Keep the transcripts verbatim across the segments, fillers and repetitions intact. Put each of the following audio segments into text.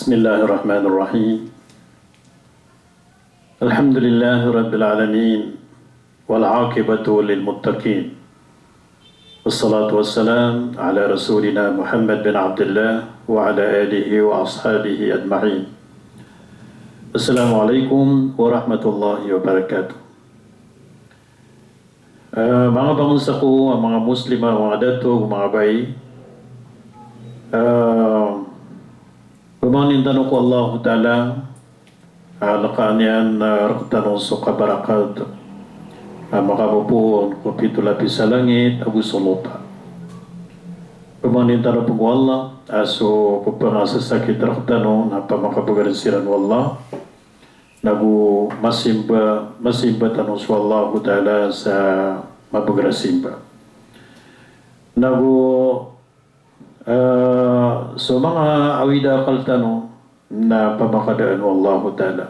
بسم الله الرحمن الرحيم. الحمد لله رب العالمين. والعاقبة للمتقين. والصلاة والسلام على رسولنا محمد بن عبد الله وعلى آله وأصحابه أجمعين. السلام عليكم ورحمة الله وبركاته. Eh, manga bangsa ko, manga Muslim, manga dato, manga bai. Eh, pamangnin tano ko Allahu Ta'ala, ah, lakaan iyan, ah, rektano so kabarakat, ah, makapopoon ko pito lapis a langit ago so lopa. Pamangnin tano pn ko Allah, ah, so pephangasasakit rektano na pamakabegaran siran o Allah, nago masimba, masimba tano so Allahu Ta'ala sa mabegar a simba. Nago, eh, so manga awid a akal tano na pamakadaan o Allahu Ta'ala.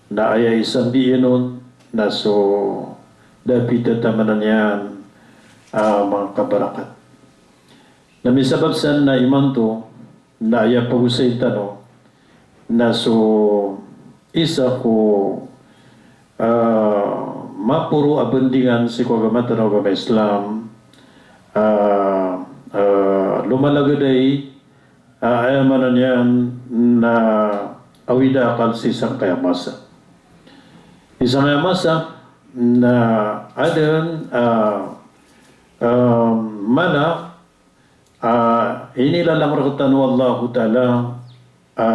Na aya isambi iyan on na so da pithataman iyan a manga kabarakat. Na misabap san na imanto, na aya pagosay tano na so isa ko, ah, maporo a bandingan sii ko agama tano a agama Islam, ah, ah, lomalagad ai, ah, aya maana niyan na awid a akal sii sangkaya masa. Sii sangkaya masa na adn, ah, ah, mala a inilalang rektano o Allahu Ta'ala a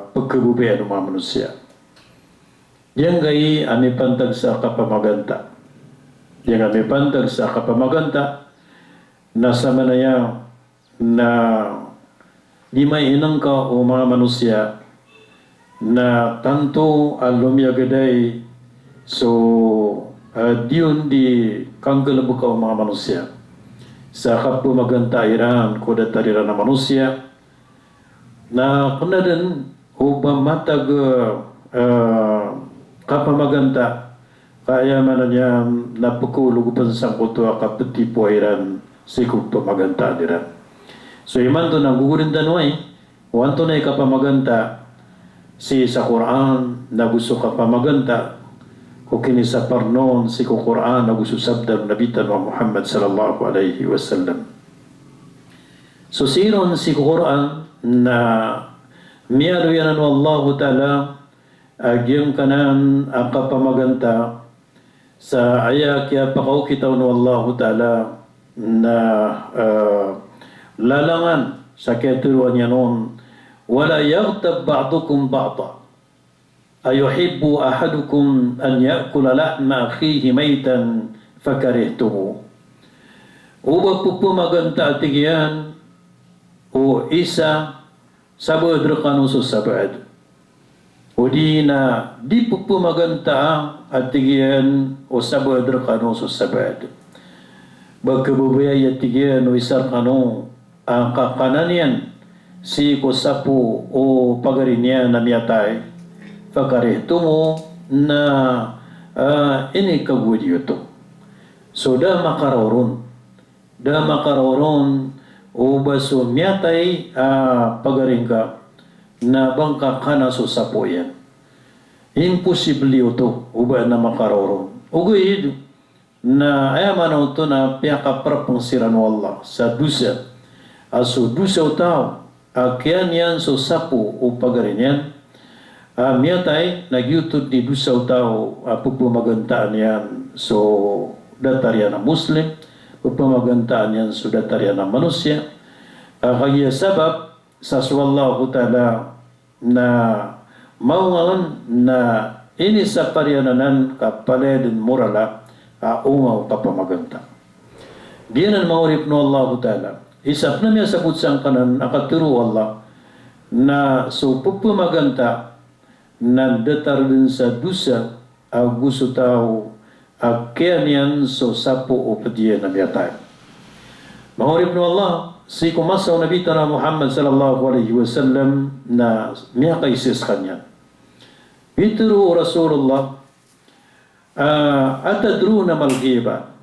pkhababayaan o manga manosiya. Giyangkai a mipantag sa kapamaganta. Giyangkai a mipantag sa kapamaganta na samanaya na di mainengka o manga manosiya na tanto a lomiyagad ai so, eh, diyon di kanggalebeka o manga manosiya sa kapamaganta iran ko datar iran a manosiya. Na kena den o ba matag, eh, kapamaganta, ka aya maana niyan na pekhaologen sangkoto a kapetipoa iran sii ko pamagantaan iran. So imanto na gogorin tano ai o antonaa i kapamaganta sii sa Qur'an, nago so kapamaganta ko kinisaparnon sii ko Qur'an, nago so sabda o Nabi tano a Muhammad sallallahu alaihi wasallam. So siron sii ko Qur'an na miyaaloy anan o Allahu Ta'ala a giyangkanan a kapamaganta sa aya kiyapakaokit on o Allahu Ta'ala na, eh, lalangan sa kiyateroa niyan on, "Wala yaghtab ba'dukum ba'da. Ayuhibbu ahadukum an ya'kula lahma akhihi maytan fakarihtumuh." O ba pepamaganta, a tig iyan, o isa sabaad rekano so sabaad. O di na di pepamaganta, a tig iyan, o sabaad rekano so sabaad. Ba khababayai, a tig iyan, o isa rekano a kakanan iyan sii ko sapo o pagari niyan a miyatay. Fakarihtumuh, na, ah, inikagowad iyo oto. So da makaraoron. Da makaraoron o ba so miyatay a pagari ngka na ba ngka kana so sapo iyan. Imposible oto o ba na makaraoron. Ogaid na aya maana oto na piyakaparapeng siran o Allah sa dosa. A so dosa o taw a kiyan iyan so sapo o pagari niyan a miyatay, na giyoto di dosa o taw a pepamagantaan iyan so datar iyan a Muslim, pepamagantaan iyan so datar iyan a manosiya. A kagiya sabap sa so Allahu Ta'ala na mawnga on na inisapar iyan anan ka palaya den morala a onga o kapamaganta. Giyanan manga oripen o Allahu Ta'ala. Isa pen a miyasabot sangkanan a katero o Allah na so pepamaganta na datar den sa dosa ago so taw a kiyan iyan so sapo o ped iyan a miyatay. Manga oripen o Allah, sii ko masa o Nabi tano a Muhammad sallallahu alaihi wasallam na miyakaisa skaniyan. Pitero o Rasulullah, ah, "Atadruna mal ghibah?"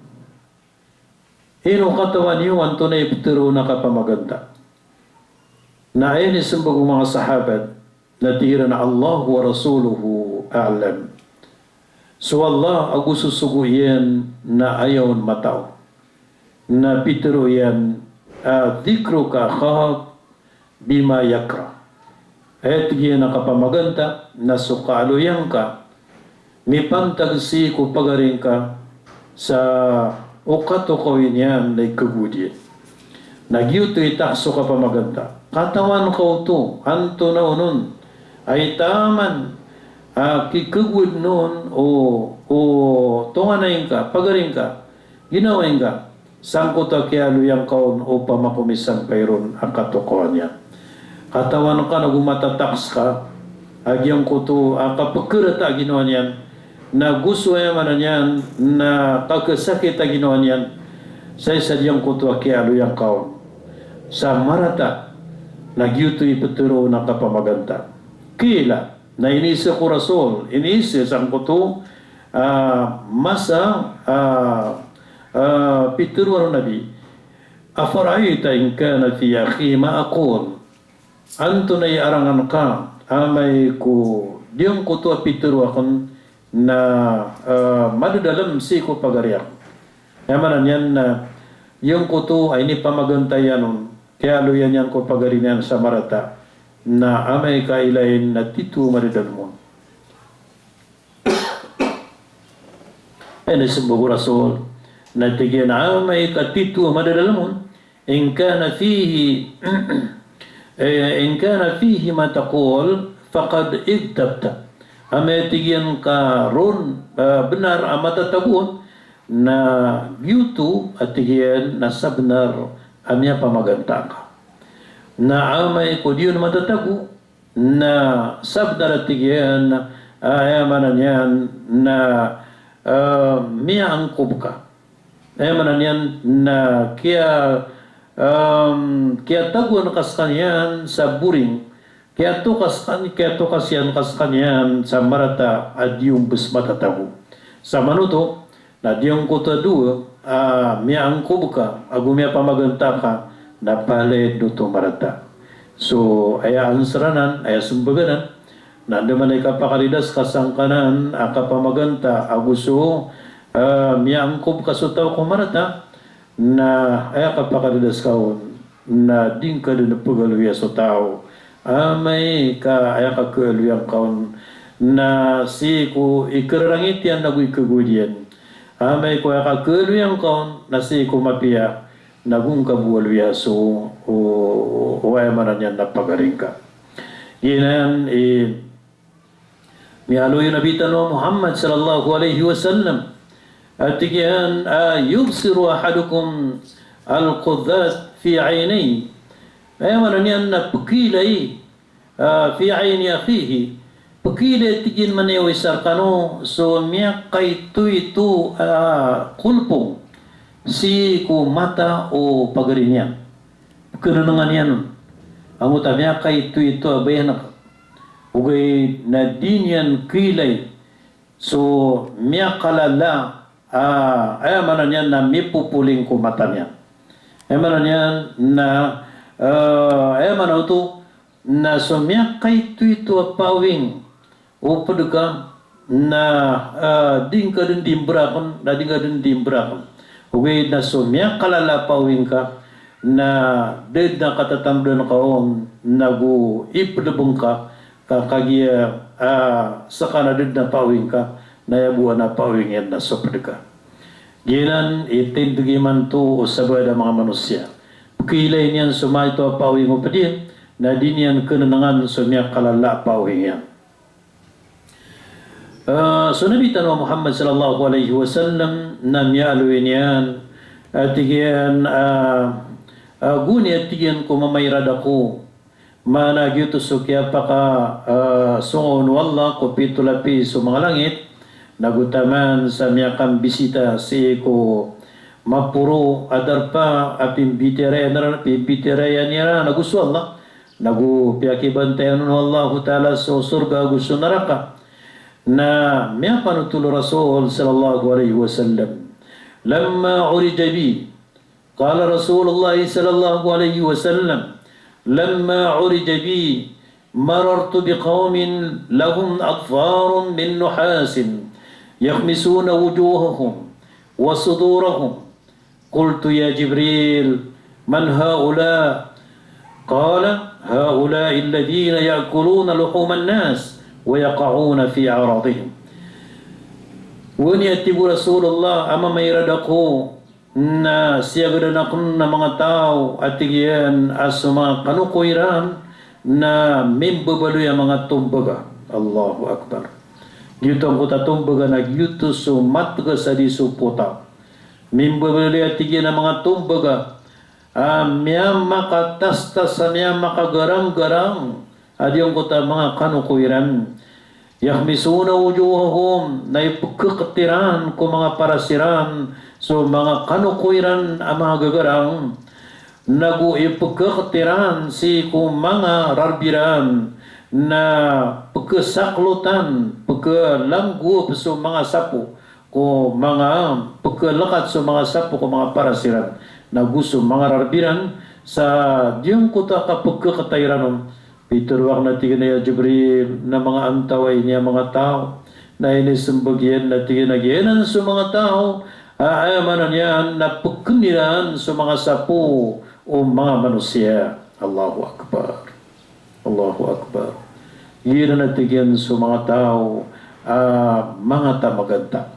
Ino katawan iyo antonaa i petero a kapamaganta? Na aya inisembag o manga sahabat, Na tig iran a Allahu wa rasuluhu a'lam. So Allah ago so sogo iyan na aya on matao. Na pitharo iyan a dhikruka akhak bima yakrah. Aya tig iyan a kapamaganta na so kaaloya ngka mipantag sii ko pagari ngka sa o katokawi niyan na ikagowad iyan. Na giyoto i takas o kapamaganta. Katawan ka oto, antonaa onon a itaman a kikagowad on o, o tonganay ngka, pagari ngka, ginawai ngka, sangkoto a kiyaaloya ngka on o pamako misampay ron a katokawan iyan. Katawan ka na go matatakas ka a giyangkoto a kapkharata a ginawa niyan, na go so aya maana niyan na kakasakit a ginawa niyan sa isa diyangkoto a kiyaaloya ngka on sa marata, na giyoto i pitharo on a kapamaganta. Qila, na iniiza ko Rasul, iniiza sangkoto, ah, masa, ah, ah, pitharoon o Nabi, "Afara'aita in kana fi akhi ma aqul?" Antonaa i arangan ka amay ko diyangkoto a pitharo akn na, ah, madadalm sii ko pagari akn? Aya maana niyan na giyangkoto a inipamaganta iyan on, kiyaaloya niyan ko pagari niyan sa marata, na amay ka ilay na titho a madadalm on. Aya na ismbag o Rasul, na tig iyan a amay ka titho a madadalm on, in kana fihi, eh, in kana fihi ma taqul, faqad igtabta. Amay tig iyan ka ron, eh, bnar a matatago on, na giyoto a tig iyan na sabnar a miyapamaganta ka. Na amay ko di on matatago, na sabnar a tig iyan, ah, aya maana niyan na, ah, miyaangkob ka. Aya maana niyan na kiya, um, kiyatagoan ka skaniyan sa boring, kiyatokas kan, kiyatokas iyan ka skaniyan sa marata a di on bs matatago. Sa manoto, na diyangkoto a dowa a miyaangkob ka ago miyapamaganta ka na palaya oto marata. So aya answer anan, aya smbag anan, na andamanaya i kapakalidas ka sangkanan a kapamaganta ago so, ah, miyaangkob ka so taw ko marata, na aya kapakalidas ka on na di ngka dn pagaloya so taw amay ka aya kakaaloya ngka on na sii ko ikararangit iyan ago ikagowad iyan. Amay ko aya kakaaloya ngka on na sii ko mapiya, na go ngka bo aloya so, o, o aya maana niyan na pagari ngka. Giyanan i miyaaloy o Nabi tano a Muhammad sallallahu alaihi wasallam a tig iyan a, "Yubsiru ahadukum al-qudhat fi ainayhi." Aya maana niyan na pkhailay, ah, fi aini akhihi. Pkhailay, tig iyan, man o isa rkano so miyakaitoito a, ah, kolpong sii ko mata o pagari niyan. Pkhanangan iyan on. Angoto a miyakaitoito a bayanak. Ogaid na di niyan khailay so miyakalala, ah, aya maana niyan na mipopoling ko mata niyan. Aya maana niyan na, ah, aya maana oto na so miyakaitoito a pawing o pd ka na, ah, di ngka dn di mbrakn, na di ngka dn di mbrakn. Ogaid na so miyakalala a pawing ka na da dn a katatanodan ka on na go ipdbng ka, ka kagiya, ah, ska na da dn a pawing ka, na aya bo a pawing iyan na so pd ka. Giyanan i tindg imanto o sabaad a manga manosiya. Pkhailay niyan so maito a pawing o pd iyan, na di niyan khanangan so miyakalala a pawing iyan. Ah, so Nabi tano a Muhammad sallallahu alaihi wasallam na miyaaloy niyan a tig iyan, ah, ah, goni a tig iyan ko mamairad ako. Maana giyoto so kiyapaka, ah, songowan o Allah ko pito lapis o manga langit, na go taman sa miyakambisita sii ko maporo a darpa a pimbitiyarai niran, pimbitiyarai niran ago so Allah, na go piyakibantayan o Allahu Ta'ala so sorga ago so naraka. Na miyapanotol o Rasul sallallahu alaihi wasallam, lamma urija bi, qala Rasulullah sallallahu alaihi wasallam, lamma urija bi مررت بقوم لهم أظفار من نحاس يخمصون وجوههم وصدورهم. قلت يا جبريل، من هؤلاء؟ قال: هؤلاء الذين يأكلون لحوم الناس ويقعون في أعراضهم. Oway, a tig o Rasulullah, a mamay iran rkano na siyagadan akn a manga taw a tig iyan a so manga kanoko iran na mimbabaloy a manga tombaga. Allahu Akbar. Giyoto angkoto a tombaga na giyoto so matgas a di so pota. Mimbabaloy a tig iyan a manga tombaga a miyamakatastas, a miyamakagaranggarang a giyangkoto a manga kanoko iran. Yakhmishuna wujuhahum, na ipkhkt iran ko manga paras iran so manga kanoko iran a manga gagarang. Nago ipkhkt iran sii ko manga rarb iran, na pkhasaklotan, pkhalanggop so manga sapo ko manga, pkhalkat so manga sapo ko manga paras iran. Nago so manga rarb iran sa giyangkoto a kapkhkta iran on. Pitharo akn a tig iyan a, ya Jibril, na manga antawaa ini a manga taw? Na inismbag iyan a tig iyan a giyanan so manga taw a, aya maana niyan na pkhn iran so manga sapo o manga manosiya. Allahu Akbar. Allahu Akbar. Giyanan a tig iyan so manga taw a manga tamaganta.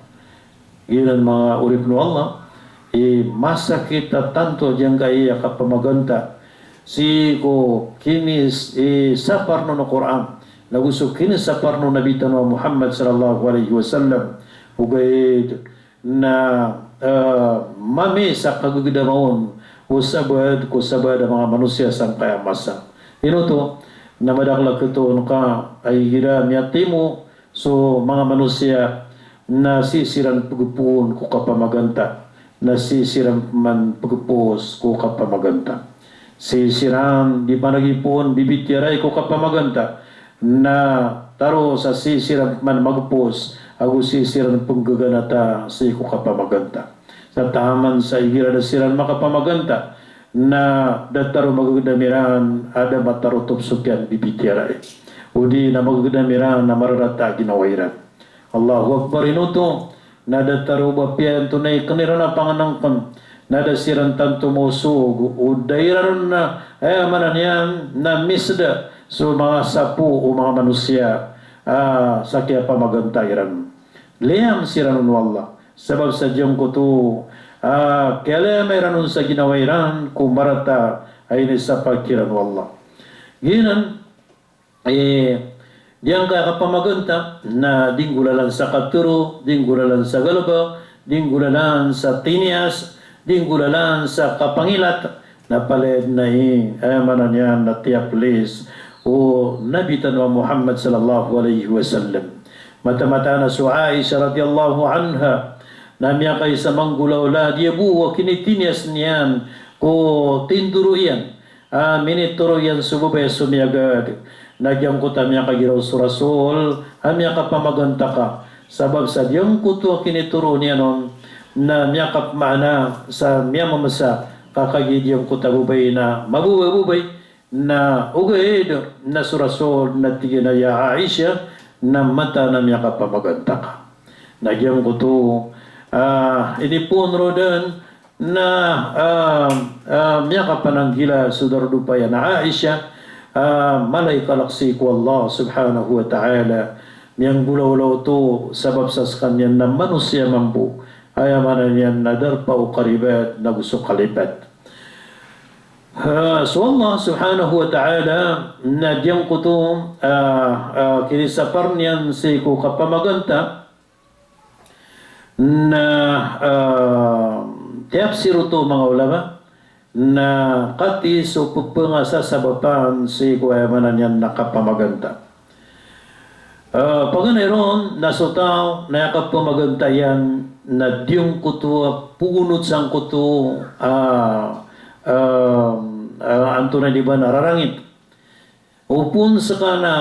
Giyanan manga oripn o Allah, i masakit a tanto giyangkaya kapamaganta sii ko kinis-, i sapar on o Qur'an, nago so kinisapar on o Nabi tano a Muhammad sallallahu alaihi wasallam. Ogaid na, eh, mami sa kagagdama on o sabaad ko sabaad a manga manosiya sangkaya masa. Ino oto? Na madakl a khatoon ka a igira miyatimo so manga manosiya na sii siran pgpoon ko kapamaganta, na sii siran pman pgpoos ko kapamaganta. Sii siran di panagipoon bibitiyarai ko kapamaganta, na taro sa sii siran pman magpoos ago sii siran pnggaganata sii ko kapamaganta. Sa taman sa igira da siran makapamaganta, na da taro magagdam iran a da matarotop so kiyambibitiyarai. Odi na magagdam iran a mararata a ginawa iran. Allahu Akbar. Ino oto? Na da taro ba piyanto na ikn iran a pangnngkn, na da siran tanto mosog o da iran on na, aya maana niyan na misda so manga sapo o manga manosiya, ah, sa kiyapamaganta iran. Liyam siran on o Allah. Sabap sa giyangkoto a, ah, kiyaliyama iran on sa ginawa iran ko marata a inisapar kiran o Allah. Giyanan, eh, giyangkaya kapamaganta na di nggolalan sa katharo, di nggolalan sa galbk, di nggolalan sa tiniyas, di nggolalan sa kapangilat, na palaya dn a, aya maana niyan na tiyaplis o Nabi tano a Muhammad sallallahu alaihi wasallam. Mataan-mataan a so Aisha radhiyallahu anha na miyakaisa a manggolawla a giya bo a kinitiniyas niyan ko tindoro iyan a minitoro iyan so babay a somiyagad. Na giyangkoto a miyakagiraw so Rasul a miyakapamaganta ka. Sabap sa giyangkoto a kinitoro niyan on na miyakapmaana sa miyamamsa ka kagiya giyangkoto a babay na mababay-babay. Na ogaid na so Rasul na tig iyan a, ya Aisha, na mataan a miyakapamaganta ka. Na giyangkoto, ah, inipoon ron dn na, ah, ah, miyakapananggila so darodopa iyan a Aisha, ah, mala i kalk sii ko Allah subhanahu wa ta'ala. Miyanggolawla oto sabap sa skaniyan na manosiya mambo. Aya maana niyan na darpa o karibat nago so kalipat. Ah, so Allah subhanahu wa ta'ala na giyangkoto, ah, ah, kinisapar niyan sii ko kapamaganta, na, ah, tiyapsir oto o manga ulama na katii so pphangsasabapan sii ko aya maana niyan na kapamaganta. Ah, paganay ron na so taw na aya kapamaganta iyan na giyangkoto a pogonot sangkoto a, ah, ah, antonaa ini ba na rarangit. Opama ska na,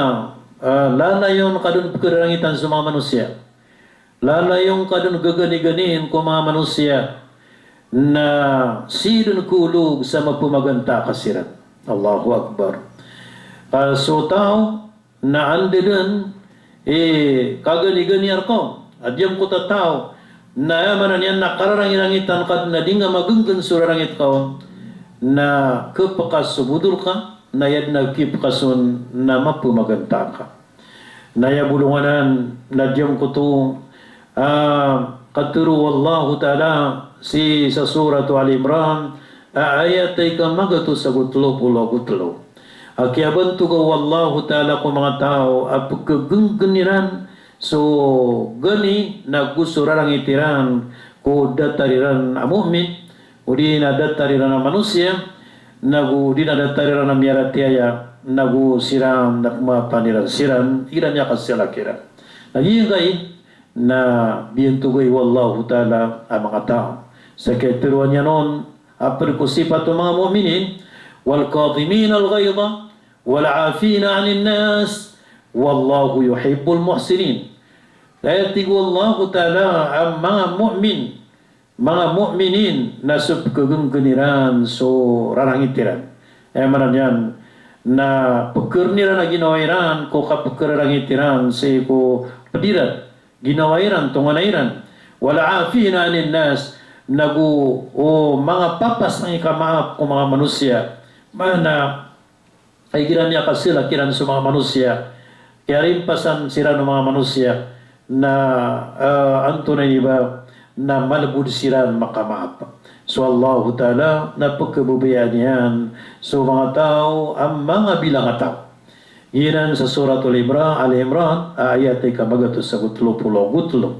ah, lalayon ka dn pkhararangitan so manga manosiya. Lalayon ka dn gaganiganin ko manga manosiya. Na sii dn khaolog sa mapamaganta ka siran. Allahu Akbar. Ka so taw na anda dn i kaganiganiya rka on a giyangkoto a taw na aya maana niyan na kararangirangitan ka dn a di nga magnggn so rarangit ka on, na khapkas so bodor ka, na aya dn a khipkas on na mapmaganta ka. Na aya bolong anan na giyangkoto a katharo o Allahu Ta'ala sii sa Suratu Ali Imran a ayat a ika magatos ago tlo polo ago tlo. A kiyabantoga o Allahu Ta'ala ko manga taw a pkhagnggn iran so gani nago so rarangit iran ko datar iran a mu'min, odi na datar iran a manosiya, nago odi na datar iran a miyaratiyaya, nago siran na pmapan iran siran igira miyakasalak iran. Na giyangkai na biyantogai o Allahu Ta'ala a manga taw sa kiyatharoa niyan on a pd ko sipat o manga mu'minin, "Wal kadhiminal ghaidha wal 'afina 'anin nas, wallahu yuhibbul muhsinin." Aya tig o Allahu Ta'ala a manga mu'min, manga mu'minin na so pkhagnggn iran so rarangit iran. Aya maana niyan na pkharn iran a ginawa iran ko kapkhararangit iran sii ko pd iran, ginawa iran, tonganay iran. Wal 'afina 'anin nas, nago o manga papasang i kamaap ko manga manosiya. Maana igira miyakasalak iran so manga manosiya, kiyarimpasan siran o manga manosiya, na, eh, antonaa ini ba, na malbod siran makamaap. So Allahu Ta'ala na pkhababayaan iyan so manga taw a manga bilang a taw. Giyanan sa Suratul Imran, Ali Imran, a ayat a ika magatos ago tlo polo ago tlo.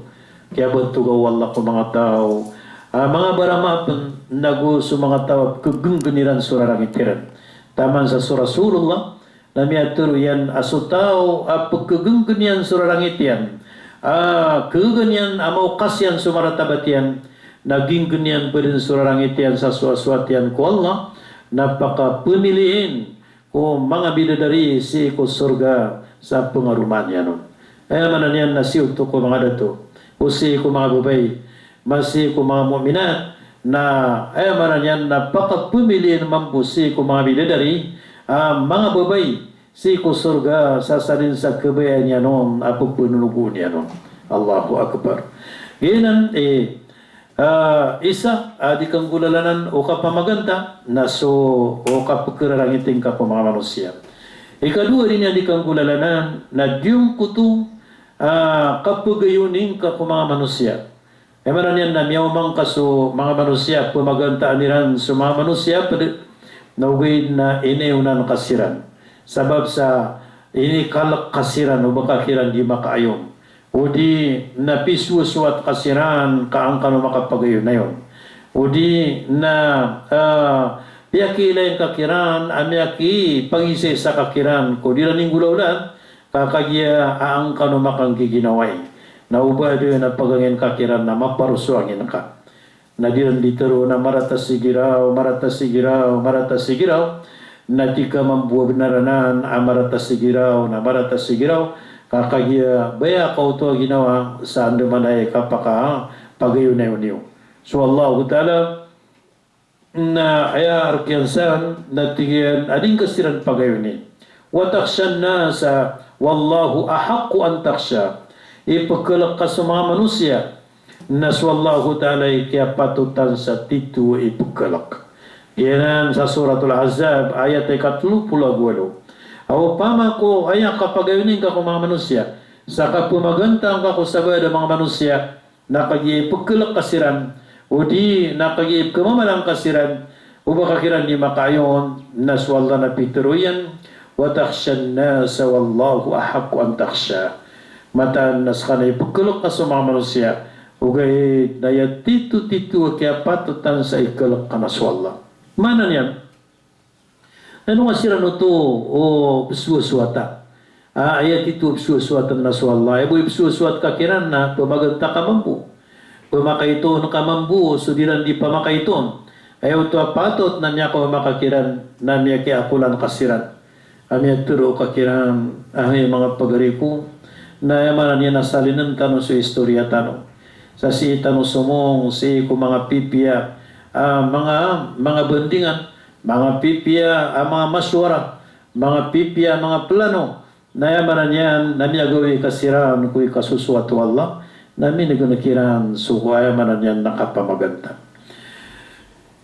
Kiyabantoga o Allah ko manga taw a manga baramaap nago so manga taw a pkhagnggn iran so rarangit iran. Taman sa so Rasulullah na miyatharo iyan a so taw a pkhagnggn iyan so rarangit iyan, a khagaga niyan a maokas iyan so maratabat iyan, na ginggn iyan pd so rarangit iyan sa sowasowat iyan ko Allah, na pakapamiliin ko manga bidadari sii ko sorga sa pngaromaan iyan on. Aya maana niyan na sii oto ko manga dato, o sii ko manga babay, masii ko manga mu'minat, na aya maana niyan na pakapamiliin mambo sii ko manga bidadari a manga babay sii ko sorga sa sadn sa kabayaan iyan on a pphanonogoon iyan on. Allahu Akbar. Giyanan i Ah, isa a di kanggolalanan o kapamaganta na so o kapkhararangiti ngka ko manga manosiya. Ikadowa dn a di kanggolalanan na giyangkoto a kapagayoni ngka ko manga manosiya. Aya maana niyan na miyaoma ngka so manga manosiya, pamagantaan iran so manga manosiya pd, na ogaid na iniyonan ka siran. Sabap sa inikalk ka siran o ba ka kiran di makaayon. Odi na pisowasowat ka siran ka an kano makapagayonayon. Odi na, ah, piyakiilay ngka kiran a miyakipagisaisa ka kiran ko di ran inggolawlaan, ka kagiya a an kano makanggiginawai. Na o ba dn a pagangin ka kiran na maparoso angin ka. Na di ran di tharoon a marata si giraw, marata si giraw, marata si giraw. Na tika mambo a bnar anan a marata si giraw, na marata si giraw. Ka kagiya baya ka oto a ginawa sa andamanaya i kapakapagayonayon iyo. So Allahu Ta'ala na aya rk iyan san na tig iyan a di ngka siran pagayoni. Wa takhshan nasa wallahu ahaqqu an takhsha. Ipkhalk ka so manga manosiya na so Allahu Ta'ala i kiyapatotan sa titho a ipkhalk. Giyanan sa Suratul Ahzab, ayat a ikatlo polo ago walo. A opama ko aya kapagayoni ngka ko manga manosiya sa kapamaganta ngka ko sabaad a manga manosiya, na kagiya ipkhalk ka siran, odi na kagiya ipkhamamalang ka siran o ba ka kiran di makaayon, na so Allah na pitharo iyan, wa takhshan nasa wallahu ahaqqu an takhsha. Mataan na ska na ipkhalk ka so manga manosiya, ogaid na aya titho-titho a kiyapatotan sa ikhalk ka na so Allah. Maana niyan, na ino nga siran oto o psowasowata. Ah, aya titho a psowasowat na so Allah. Aya bo i psowasowat ka kiran na pamaganta ka mambo, pamakaitoon ka mambo so di ran di pamakaitoon. Aya oto a patot na miyakaoma ka kiran na miyakiakolan ka siran a miyatharo ka kiran a hay manga pagari ko, na aya maana niyan na salinen tano so istoriya tano. Sa sii tano somong sii ko manga pipiya a manga, manga bandingan, manga pipiya a manga masowara, manga pipiya, manga plano, na aya maana niyan na miyagawii ka siran ko ikasosoat o Allah, na minegn kiran so ko aya maana niyan na kapamaganta.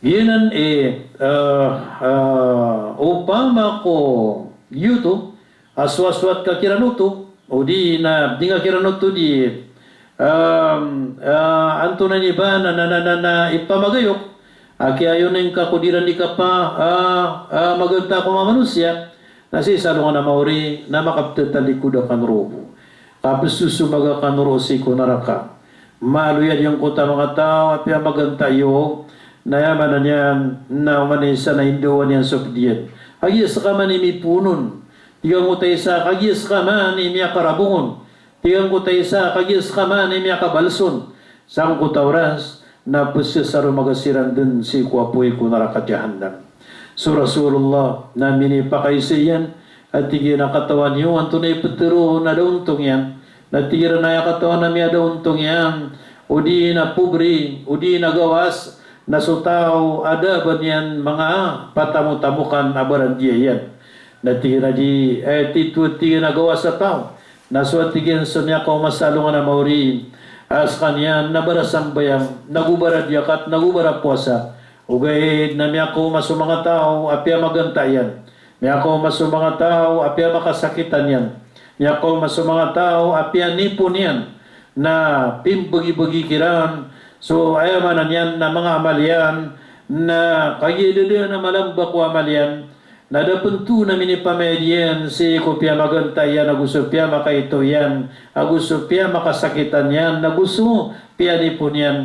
Giyanan i, eh, eh, opama ko giyoto a soasoat ka kiran oto, odi na di nga kiran oto di, em, eh, antonaa ini ba na, na, na, na, na ipamagayok a kiyayonin ka ko di iran di kapa, eh, eh, maganta ko manga manosiya, na sii sa alongan a maori na makaptatalikod akan roo bo, kapsosomaga akan roo sii ko naraka. Malo aya giyangkoto a manga taw a piyamaganta iyo, na aya maana niyan na oman i isa na indawan iyan so pd iyan. Kagiya ska man i mipoonon, tig angkoto a isa, kagiya ska man i miyakarabong on, tig angkoto a isa, kagiya ska man i miyakabals on. Sangkoto a oras na pzasaromaga siran dn sii ko apoy ko naraka Jahannam. So Rasulullah na minipakaisa iyan, a tig iyan a katawan iyo antonaa i ptharoon a da ontong iyan. Na tig iran a aya katawan ami a da ontong iyan, odi na pobri, odi na gawas, na so taw a da a ba niyan manga patamotamokan a barandiya iyan. Na tig iran a di, eh, titho a tig iyan a gawas a taw, na so a tig iyan so miyakaoma sa alongan a maori a skaniyan na barasambayang, nago baradiyakat, nago barapowasa. Ogaid na miyakaoma so manga taw a piyamaganta iyan. Miyakaoma so manga taw a piyamakasakitan iyan. Miyakaoma so manga taw a piyanipon iyan. Na pimbagibagi kiran so aya maana niyan na manga amal iyan, na kagiya da dn a malamba ko amal iyan, na da pn toon a minipamayad iyan sii ko piyamaganta iyan ago so piyamakaito iyan ago so piyamakasakitan iyan ago so piyanipon iyan.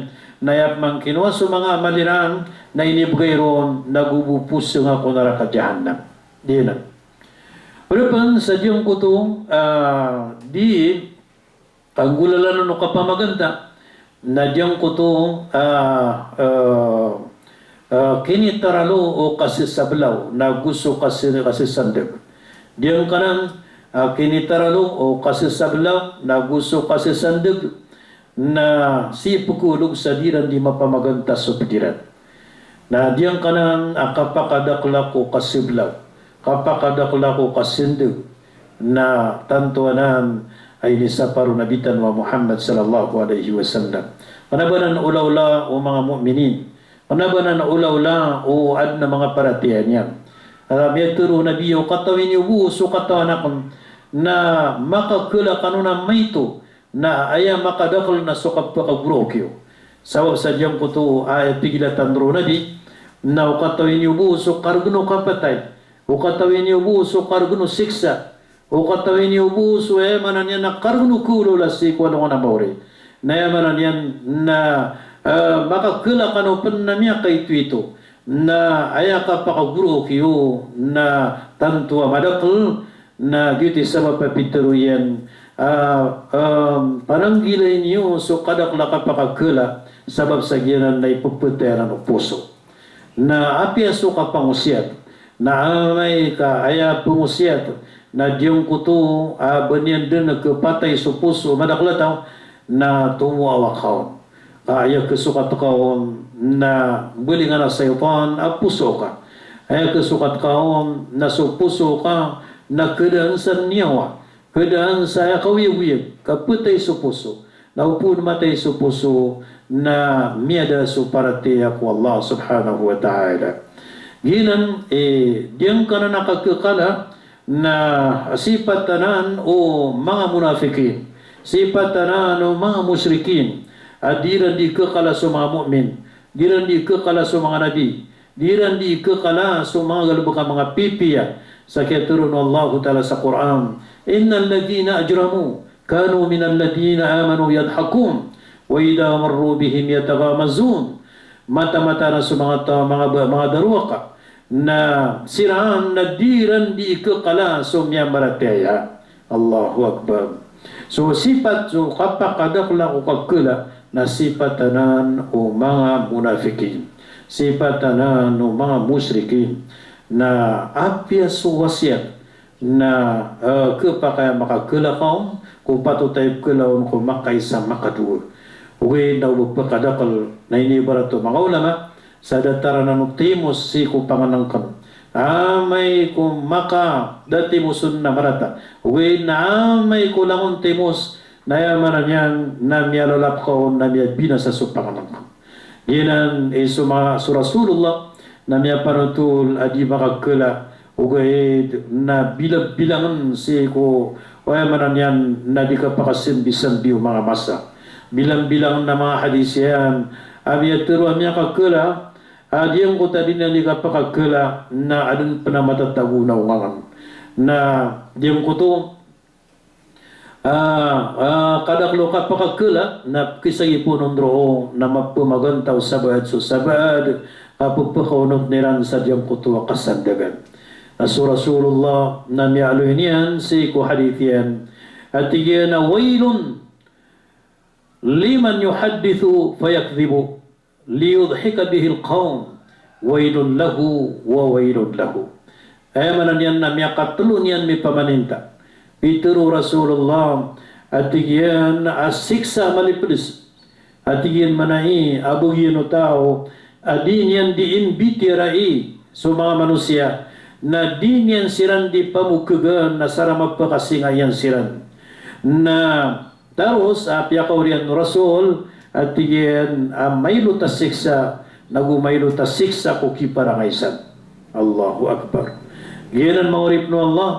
Na aya pman kinowa so manga amal iran na inibgay ron, nago bo posnga ko naraka Jahannam. Giyanan. Odi pn sa giyangkoto, ah, di kanggolalan o kapamaganta, na giyangkoto, ah, ah, ah, kinitaralo o kasisablaw, nago so kasi-, kasisandg. Giyangkanan, ah, kinitaralo o kasisablaw, nago so kasisandg, na sii pkhaolog sa di iran di mapamaganta so pd iran. Na giyangkanan a kapakadakl ko kasiblaw, kapakadakl ko kasindg, na tanto anan a inisapar o Nabi tano a Muhammad sallallahu alaihi wasallam. Kna ba nan olaola o manga mu'minin, kna ba nan olaola o adn a manga paratiyaya niyan. A miyatharo o Nabi, o katawi niyo bo so katawan akn na makakala kano na maito na aya makadakl na so kapakagoraok iyo. Sabap sa giyangkoto a aya pigilatan roo o Nabi, na o katawi niyo bo so kargn o kapatay, o katawi niyo bo so kargn o siksa, o katawi niyo bo so aya maana niyan na kargn o kaolaola sii ko alongan a maori. Na aya maana niyan na, eh, makakala kano pn na miyakaitoito na aya kapakagoraok iyo na tanto a madakl, na giyoto i sabap a pitharo iyan, ah, em, pananggilai niyo so kadakl a kapakakala, sabap sa giyanan na ipphatayan o poso. Na apiya so kapangosiyat, na amay ka aya pangosiyat na giyangkoto a ba niyan dn khapatay so poso o madakl a taw, na tomo a awak ka on. Ka aya khasokat ka on na balingan a shaytan a poso ka. Aya khasokat ka on na so poso ka na khadaan sa niyawa, khadaan sa aya kaoyagoyag, kapatay so poso. Na opama matay so poso na miyada so paratiyaya ko Allah subhanahu wa ta'ala. Giyanan, eh, giyangkanan a kakakala, na sipat anan o manga munafikin, sipat anan o manga mushrikin, a di iran di kakala so manga mu'min, di iran di kakala so manga nabi, di iran di kakala so manga galbk a manga pipiya. Sa kiyatharo o Allahu Ta'ala sa Qur'an, "Innal ladhina ajramu kanu minal ladhina amanu yadhakun, wa idha marru bihim yataghamazun." Mataan-mataan a so manga ta-, manga ba-, manga darowaka, na siran na di iran di kakala so miyamaratiyaya. Allahu Akbar. So sipat so kapakadakl ko kakala na sipat anan o manga munafikin. Sipat anan o manga mushrikin. Na apiya so wasiyat na, eh, khapakay a makakala ka on, ko patot a ipkala on ko makaisa makadowa. Ogaid na o ba phakadakl na inibarat o manga ulama, sa datar anan o timos sii ko pangnngkn, Amay ko maka da timos on na marata. Ogaid na amay ko langon timos, na aya maana niyan na miyalolapkaw, na miyabinasa so pangnngka. Giyanan i so ma-, so Rasulullah na miyapanotol a di makakala, ogaid na bilang-bilangen sii ko, aya maana niyan na di kapakasambi-sambi o manga masa. Bilang-bilangen a manga hadis iyan a miyatero a miyakakala, a giyangkoto a di niyan di kapakakala na aden pen a matatago na ongangen. Na giyangkoto, ah, ah, kadakel o kapakakala na kisagipoon on roo na mapemaganta o sabaad so sabaad a pepekaonot iran sa giyangkoto a kasandagan. Na so Rasulullah na miyaaloy niyan sii ko hadis iyan a tig iyan a, "Waylun liman yuhaddithu fayakdhibu liyudhika bihil qawm, waylun lahu wa waylun lahu." Aya maana niyan na miyakatelo niyan mipamaninta. Pitero o Rasulullah a tig iyan a siksa a malipedes. A tig iyan manaya a begi iyan o taw a di niyan di imbitiyarai so manga manosiya, na di niyan siran di pamokegan na sa ra mapakasinga iyan siran. Na taros a piyakaoriyan o Rasul a tig iyan a mailot a siksa, nago mailot a siksa ko kiparangay san. Allahu Akbar. Giyanan manga oripen o Allah,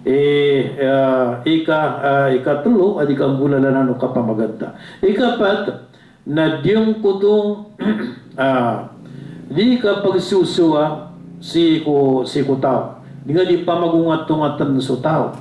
eh, ah, ika, ah, ikatelo a di kanggolalanan o kapamaganta. Ikapat, na giyangkoto, ah, di kapagsosowa sii ko, sii ko taw. Di nga di pamagongatongaten so taw.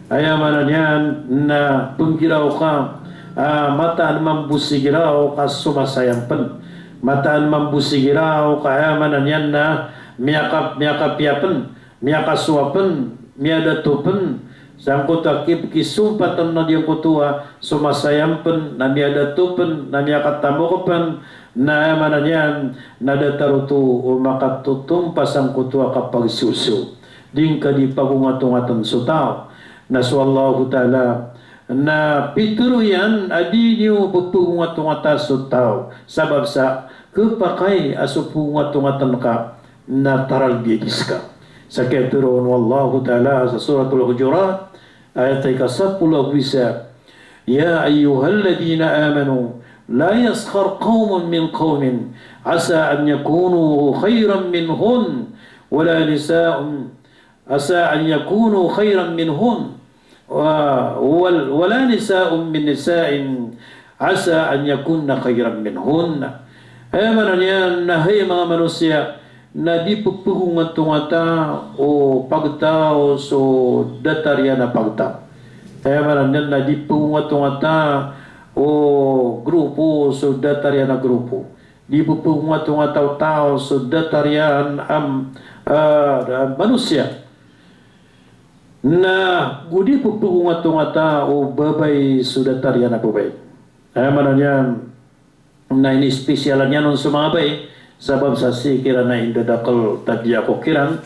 Aya maana niyan na penggiraw ka, ah, mataan mambo si giraw ka somasayampen. Mataan mambo si giraw ka, aya maana niyan na miyaka-, miyakapiya pen, miyakasowa pen, miyadato pen, sangkoto a kip-, kisompatan na giyangkoto a somasayampen, na miyadato pen, na miyakatamok pen, na aya maana niyan na datar oto o makatotompa sangkoto a kapagsoso. Di ngka di pagongatongaten so taw. Na so Allahu Ta'ala na pitero iyan a di niyo pepagongatongata so taw. Sabap sa kepakay a so pagongatongaten ka na taralbi a di seka. Sa kiyatero o Allahu Ta'ala sa Suratul Hujurat, ayat a ika sapolo ago isa, "Ya ayyuhalladhina amanu, la yaskhar qawmun min qawmin, asa an yakunu khayran minhum, wala nisa'un, asa an yakunu khayran minhum." Wa, wal-, "Wala nisa'un min nisa'in asa an yakunna khayran minhunna." Aya maana niyan na hay manga manosiya, na di pepagongatongata o pagtaw so datar iyan a pagtaw. Aya maana niyan na di pepagongatongata o grupo so datar iyan a grupo. Di pepagongatongata o taw so datar iyan a, ah, manosiya. Na go di pepagongatongata o babay so datar iyan a babay. Aya maana niyan na inispisyalan iyan on so manga babay, sabap sa sii kiran a indadakel tabiya ko kiran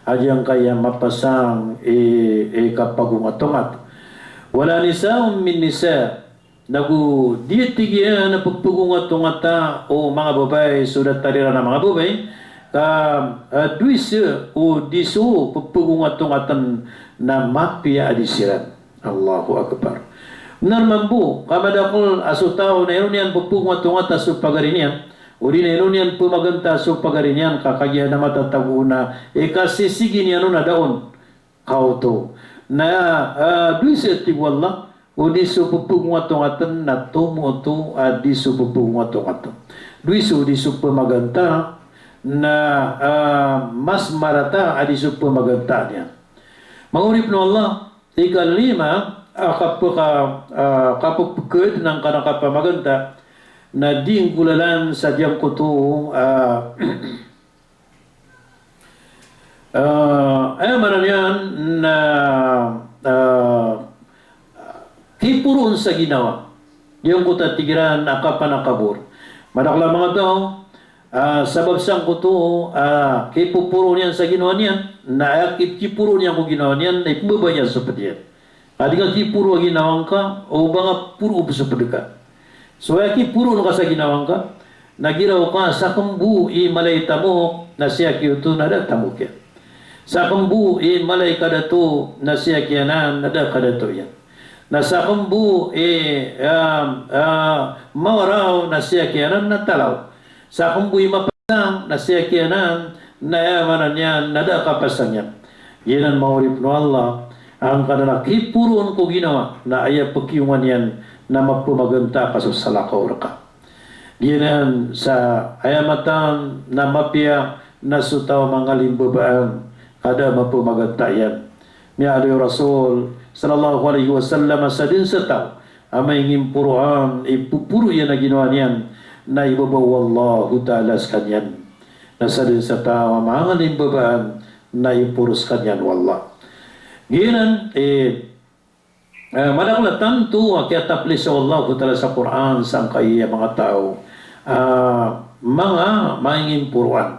a giyangkaya mapasang i, i kapagongatongat. Wala nisa'un min nisa'. Nago di, tig iyan, a pepagongatongata o manga babay so datar iran a manga babay, ka, ah, dowa isa o di so pepagongatongaten na mapiya a di siran. Allahu Akbar. Benar mambo ka madakel a so taw na ino niyan pepagongatongata so pagari niyan, odi na ino niyan pemaganta so pagari niyan, ka kagiya na matatago na ikasisigi niyan on a da on. Kaoto. Na, ah, dowa isa, tig o Allah, o di so pepagongatongaten na tomo oto a di so pepagongatongaten. Dowa isa o di so pemaganta na, ah, mas marata a di so pemaganta niyan. Manga oripen o Allah, ikalima a kapeka-, ah, kapepeked nangkanan a kapamaganta na di nggolalan sa giyangkoto, ah, Ah, aya maana niyan na, ah, kiporoon sa ginawa. Giyangkoto a tig iran a kapanakabor. Madakel a manga taw, ah, sabap sangkoto, ah, kipoporoon iyan sa ginawa niyan, na aya ki-, kiporoon iyan ko ginawa niyan, na ipembaba niyan so ped iyan. Ka di nga kiporo a ginawa ngka o ba nga poro o so ped ka. So aya kiporoon ka sa ginawa ngka, na giraw ka sa kembo i mala i tamok, na sii a kiyoto na da tamok iyan. Sakn bo i mala i kadato na sii a kiyanan na da kadato iyan. Na sakn bo i, ah, ah, mawaraw na sii a kiyanan na talaw. Sakn bo i mapasang na sii a kiyanan na aya maana niyan na da kapasang iyan. Giyanan manga oripn o Allah, angkanan a kiporoon ko ginawa na aya pkiyongan iyan na mapmaganta ka so salakaw rka. Giyanan sa aya mataan na mapiya na so taw a mangalimbabaan ka da a mapmaganta iyan. Miyaaloy o Rasul sallallahu alaihi wasallam a sadn sa taw a maingimporoan i poporo iyan a ginawa niyan na ibaba o Allahu Ta'ala skaniyan. Na sadn sa taw a mangalimbabaan na iporo skaniyan o Allah. Giyanan, eh, Eh, madakl a tanto a kiyataplisa o Allahu Ta'ala sa Qur'an sangkai a manga taw, ah, manga maingimporoan.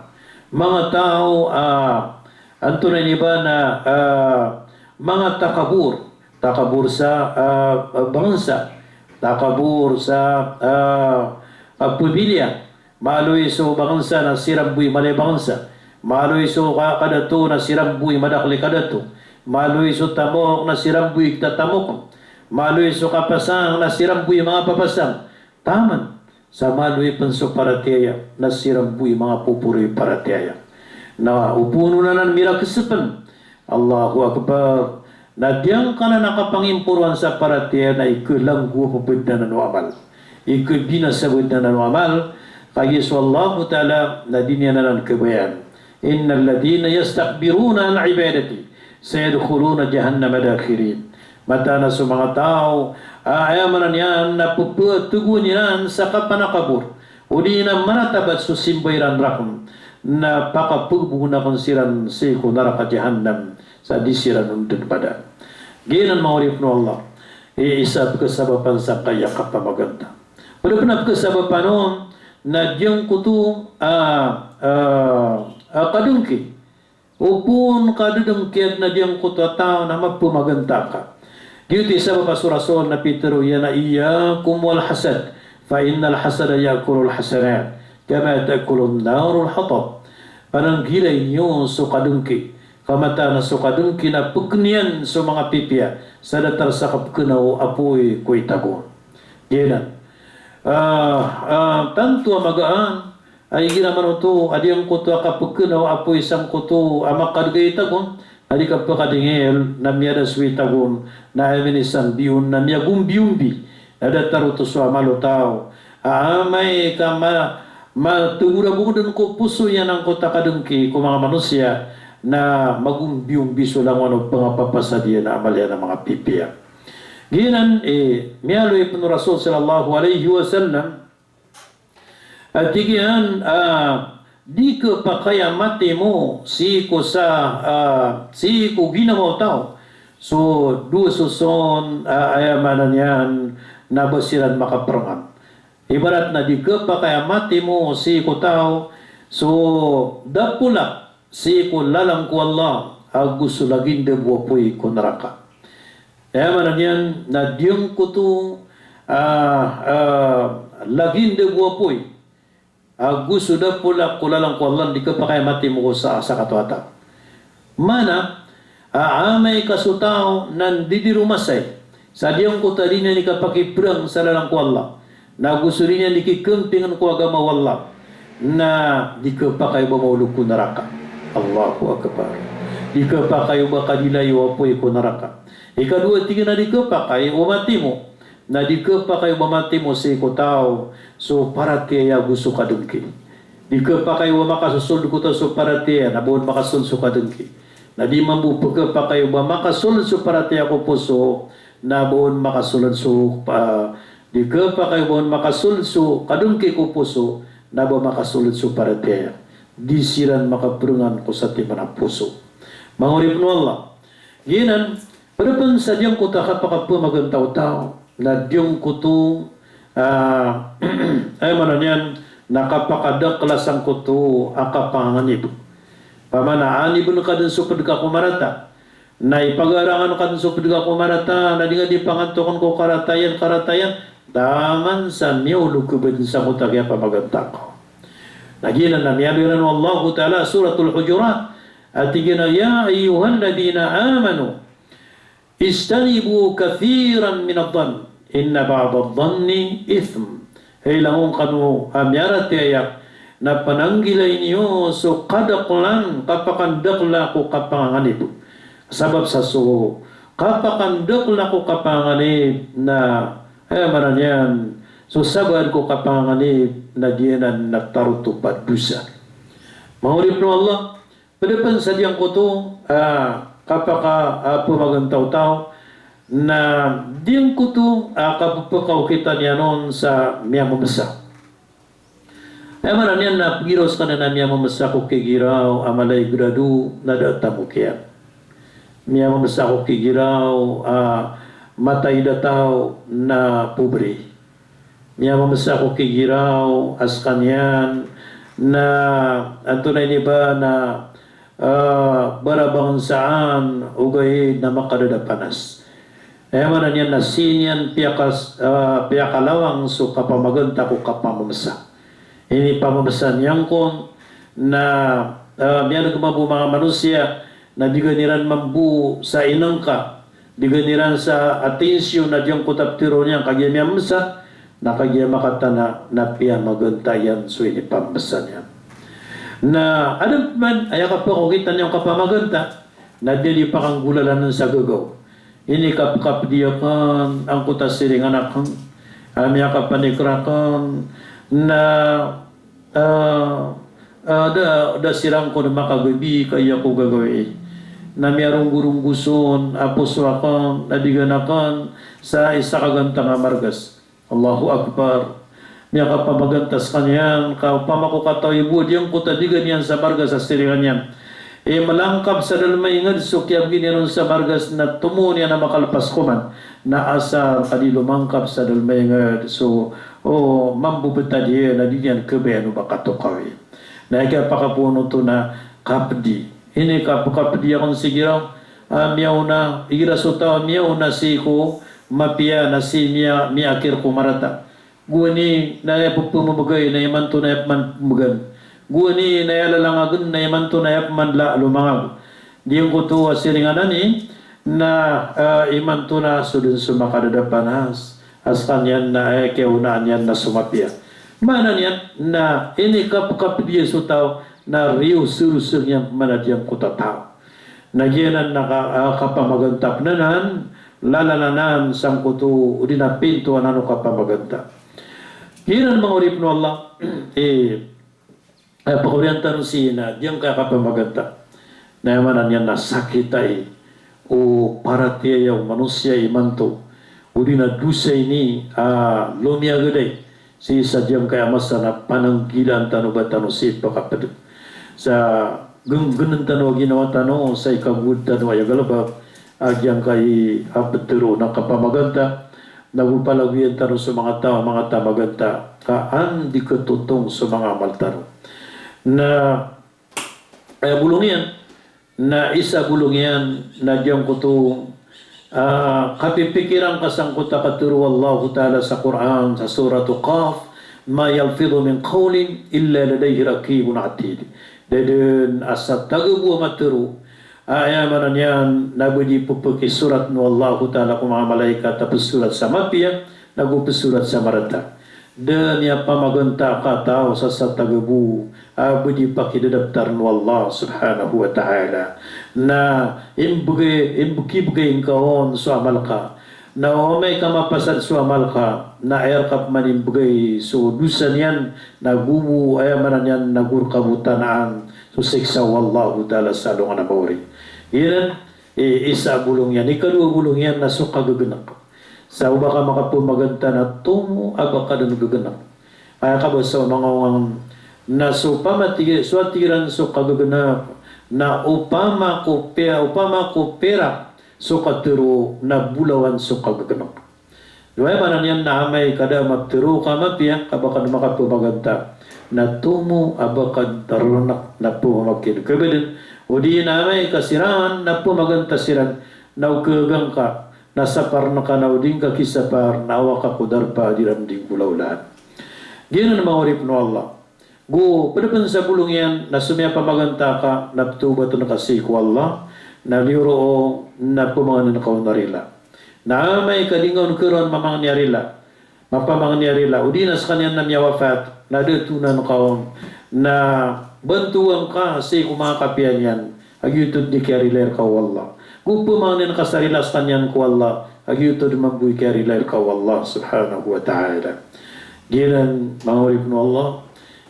Manga taw, ah, antonaa ini ba na, ah, manga takabor. Takabor sa, ah, bangsa. Takabor sa, ah, ah, pamilya. Maaloy so bangsa na siran bo i mala i bangsa. Maaloy so ka-, kadato na siran bo i madakl i kadato. Maaloy so tamok na siran bo i kitatamokn. Maaloy so kapasang na siran bo i manga papasang. Taman sa maaloy pn so paratiyaya na siran bo i manga poporo i paratiyaya. Na opama anan mirakes pn Allahu Akbar. Na giyangkanan a kapangimporoan sa paratiyaya na ikhalanggowa pn anan o amal. Ikhabinasa pn anan o amal. Kagiya so Allahu Ta'ala na di niyan anan khabayaan. Innal ladhina yastakbiruna an ibadati sayadkhuluna jahannama dakhirin. Mataan a so manga taw a aya maana niyan na pphategoan iran sa kapanakabor odi na maratabat so simba iran rakn, na pakapagboon akn siran sii ko naraka Jahannam sa di siran on dn padaan. Giyanan manga oripn o Allah, i isa a pkhasabapan sangkai a kapamaganta. Pd pn a pkhasabapan on na giyangkoto a, a, a kadngki. Opama ka dngki adn a giyangkoto a taw na mapmaganta ka. Giyoto i sabap a so Rasul na pitharo iyan a, "Iyyakum wal hasad, fa innal hasada ya'kulul hasanat, kama ta'kulun narul hatab." Pananggilai niyo so kadngki. Ka mataan a so kadngki na pkn iyan so manga pipiya sa datar sa kapkna o apoy ko itagon. Giyanan. Ah, ah, tanto a magaan a igira manoto a giyangkoto a kapkna o apoy sangkoto a makadg a itagon, na di kapakadingil na miyada so itagon, na aya minisambiyon na miyagombiyombi, na datar oto so amal o taw a amay ka ma-, matagorabok dn ko poso iyan angkoto a kadngki ko manga manosiya, na magombiyombi so langowan o pangapapasad iyan a amal iyan a manga pipiya. Giyanan, eh, miyaaloy pn o Rasul sallallahu alaihi wasallam, a tig iyan, ah, di khapakay a matimo sii ko sa, ah, sii ko ginawa o taw so dowa soson, ah, aya maana niyan na ba siran makaperngan. Ibarat na di khapakay a matimo sii ko taw so dapolak sii ko lalan ko Allah ago so lagindg o apoy ko naraka. Aya maana niyan na giyangkoto, ah, ah, lagindg o apoy ago so dapolak ko lalan ko Allah, di khapakay a matimo ko sa, sakataw a taw. Maana a amay ka so taw na ndidiro masay sa giyangkoto a di niyan di kapakiprang sa lalan ko Allah, na go so di niyan di kikampingn ko agama o Allah, na di khapakay o ba maolog ko naraka. Allahu Akbar. Di khapakay o ba kadilay o apoy ko naraka. Ikadowa tig iyan a di khapakay o ba matimo, na di khapakay o ba matimo sii ko taw so paratiyaya ago so kadngki. Di khapakay o ba makasosold ko taw so paratiyaya na ba on makasold so kadngki. Na di mambo pkhapakay o ba makasold so paratiyaya ko poso na ba on makasold so, ah, di khapakay o ba on makasold so kadngki ko poso na ba makasold so paratiyaya. Di siran makaprengan ko satiman a poso. Manga oripn o Allah. Giyanan, pd pn sa giyangkoto a kapakapmaganta o taw na giyangkoto, ah, aya maana niyan na kapakadakl a sangkoto a kapanganib. Pamana anibn ka dn so pd ka ko marata, na ipagarangan ka dn so pd ka ko marata, na di nga di pangantokn ko karata iyan, karata iyan, taman sa miyaolog ka ba dn sangkoto a kiyapamaganta ka. Na giyanan na miyaaloy ran o Allahu Ta'ala, Suratul Hujurat, A tig iyan a, "Ya ayyuhalladhina amanu, ijtanibu kathiran minadh-dhann, inna ba'dadh-dhanni ithm." Hay langon kano a miyaratiyaya, na pananggilai niyo so kadaklan, kapakandakla ko kapanganib. Sabap sa so kapakandakla ko kapanganib na, aya maana niyan, so sabaad ko kapanganib na giyanan na tarotop a dosa. Manga oripn o Allah, pd pn sa giyangkoto a kapaka, a, pmaganta o taw, na giyangkoto a kapphakaokitan iyan on sa miyamamsa. Aya maana niyan na pgiraw skaniyan a miyamamsa ko kigiraw a mala i grado na da a tamok iyan. Miyamamsa ko kigiraw a mataid a taw na pobre. Miyamamsa ko kigiraw a skaniyan na antonaa ini ba na, ah, barabangan saan ogaid na makadadapanas. Aya maana niyan na sii niyan piyakas-, ah, piyakalawang so kapamaganta ko kapamamsa. Inipamamsa niyan kon na, ah, miyalg mambo manga manosiya na di gn iran mambo sa inngka, di gn iran sa atensyon a giyangkoto a ptharoon iyan kagiya miyamamsa, na kagiya makatana na piyamaganta iyan so inipamamsa niyan. Na adn pman aya kapakaokitan iyan o kapamaganta, na di niyan pakanggolalan sa gagaw. Inikapkapdi akn angkoto a siringan akn a miyakapanikr akn, na, ah, ah, da, da siran kon makagabi ka aya ko gagawii. Na miyaronggoronggo son a poso akn, na di gana akn sa isa ka gantang a margas. Allahu Akbar. Miyakapamaganta skaniyan, ka opama ko kataw i bo a giyangkoto a di gana iyan sa margas a siringan iyan, i mlangkap sa dalm a ingd so kiyabgi niyan on sa margas na tomo niyan a makalpas koman, na asar ka di lomangkap sa dalm a ingd so, o, mambo btad iyan a di niyan khabayaan o ba katokawi. Na aya kiyapakapoon oto na kapdi. Inikapkapdi akn sii giraw a miyaona, igira so taw a miyaona sii ko mapiya na sii miya, miyaakhir ko marata. Gowani na aya pphamamgay na imanto na aya pman pmbgan. Gowani na aya lalangagn na imanto na aya pman la, lomangag. Giyangkoto a siringan ani na, ah, imanto na so dn so makadadapanas a skaniyan na aya kiyaonaan iyan na so mapiya. Maana niyan na inikapkapdi iyan so taw na riyosorosor iyan pman a giyangkoto a taw. Na giyanan na ka, ah, kapamaganta pn anan, lalan anan sangkoto odi na pinto anan o kapamaganta. Giyanan manga oripn o Allah, eh, eh, pakaoriyan tano sii na giyangkaya kapamaganta. Na aya maana niyan na sakitay o paratiyaya o manosiya imanto, odi na dosa ini a lomiyagaday sii sa giyangkaya masa na pananggilaan tano ba tano sii pkapd. Sa gnggnn tano a ginawa tano sa ikagowad tano aya galbk a giyangkai a ptharoon a kapamaganta, nago palagoyan tano so manga taw a manga tamaganta ka an di khatotong so manga amal tano. Na, eh, bolong iyan, na isa bolong iyan na giyangkoto, ah, kapipikiran ka sangkoto a katharo o Allahu Ta'ala sa Qur'an, sa Suratu Qaf, "Ma yalfidhu min qawlin illa ladayhi raqibun atid." Da dn a satagabo a matharo, ah, aya maana niyan na ba di pphakisorat o Allahu Ta'ala ko manga malaikat a psorat sa mapiya, nago psorat sa marata. Da miyapamaganta a kataw sa satagabo a ba di pakidadaptar o Allah Subhanahu wa Ta'ala. Na imbgay, imbkibgay ngka on so amal ka. Na o amay ka mapasad so amal ka, na aya rka pman imbgay so dosa niyan, nago bo aya maana niyan nago rka bo tanaan so siksa o Allahu Ta'ala sa alongan a maori. Giyanan, i, isa a bolong iyan. Ikadowa a bolong iyan na so kagagnk. Sa o ba ka makaphamaganta na tomo a ba ka dn gagnk. Aya kabasa o manga ongang na so pamatiga, so atiran so kagagnk na opama ko pira, opama ko pira so katharo na bolawan so kagagnk. Aya maana niyan na amay ka da a matharo ka mapiya, ka ba ka dn makaphamaganta, na tomo a ba ka dn tarnk na phamamakin khabdn. Odi na amay ka siran na phamaganta siran, na o khagang ka, na sapar ngka na o di ngka kisapar, na awa ka ko darpa a di ran di nggolawlaan. Giyanan manga oripn o Allah. Go pd pn sa bolong iyan na so miyapamaganta ka na ptawbatn ka sii ko Allah, na niyoroo na pmangnn ka on a rila. Na amay ka di nga on kharoon mamangni a rila, mapamangni a rila, odi na skaniyan na miyawafat, na da tonan ka on, na bantowan ka sii ko manga kapiya niyan, a giyoto dn i kiyarila rka o Allah. Go pmangnin ka sa rila skaniyan ko Allah, a giyoto dn mambo i kiyarila rka o Allah subhanahu wa ta'ala. Giyanan manga oripn o Allah,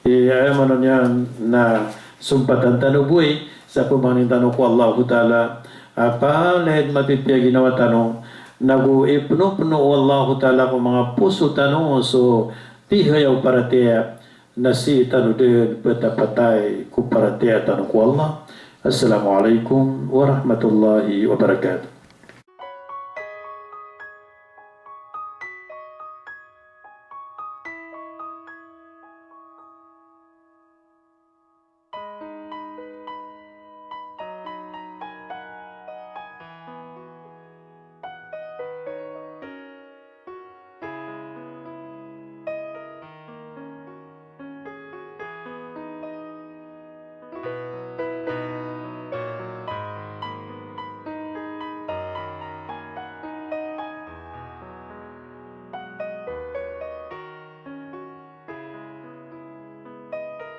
i aya maana niyan na sompatan tano bo i sa pmangnin tano ko Allahu ta'ala a palaya dn mapipiya ginawa tano, nago ipnopno o Allahu ta'ala ko manga poso tano so tihaya o paratiyaya, na sii tano dn ptapatay ko paratiyaya tano ko Allah. Assalamu alaikum warahmatullahi wabarakatuh.